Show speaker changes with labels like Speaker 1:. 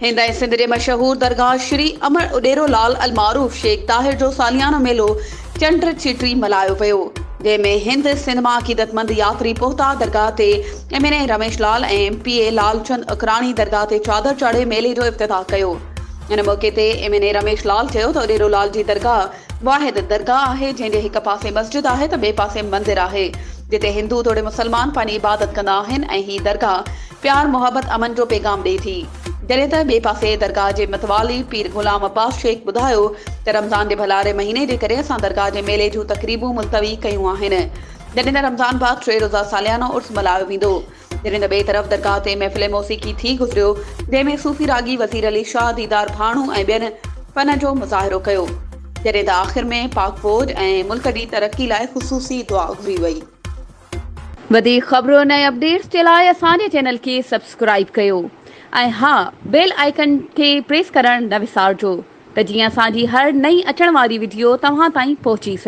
Speaker 1: هند ۽ سنڌ جي مشهور درگاهه شري امر اڏيرو لال المعروف شيخ طاهر جو ساليانو ميلو چنڊ چيٽي ملهايو ويو، جنهن ۾ هند سنڌ مان عقيدتمند ياتري پهتا، درگاهه تي M N A Ramesh Lal ۽ M P A Lal Chand Akrani درگاهه تي چادر چاڙهي ميلي جو افتتاح ڪيو. ان موقعي تي M N A Ramesh Lal چيو ته اڏيرو لال جي درگاهه واحد درگاهه آهي، جنهن جي هڪ پاسي مسجد آهي ته ٻئي پاسي مندر آهي، جتي هندو توڙي مسلمان پنهنجي عبادت ڪندا آهن ۽ هي درگاهه پيار محبت امن جو پيغام ڏئي ٿي. جڏهن ته ٻئي پاسي درگاهه جي متوالي پير غلام عباس شيخ ٻڌايو ته رمضان جي ڀلاري مهيني جي ڪري اسان درگاهه جي ميلي جون تقريبون ملتوي ڪيون آهن جڏهن ته رمضان بعد ٽي روزا ساليانو عرس ملهايو ويندو جڏهن ته ٻئي طرف درگاهه تي محفل موسيقي ٿي گذريو جنهن ۾ صوفي راڳي وزير علي شاهه ديدار ڀاڻو ۽ ٻين فن جو مظاهرو ڪيو جڏهن ته آخر ۾ پاڪ فوج ۽ ملڪ جي ترقي لاء خصوصي دعا گهري وئي. وڌيڪ خبرن ۽ اپڊيٽس جي لاء اسان جي چينل کي سبسڪرائيب ڪيو ۽ ها بيل آئيڪن کي پريس ڪرڻ نه وسارجو ته جيئن اسان جي هر نئين اچڻ واري وڊيو توهان تائين پهچي سگهي.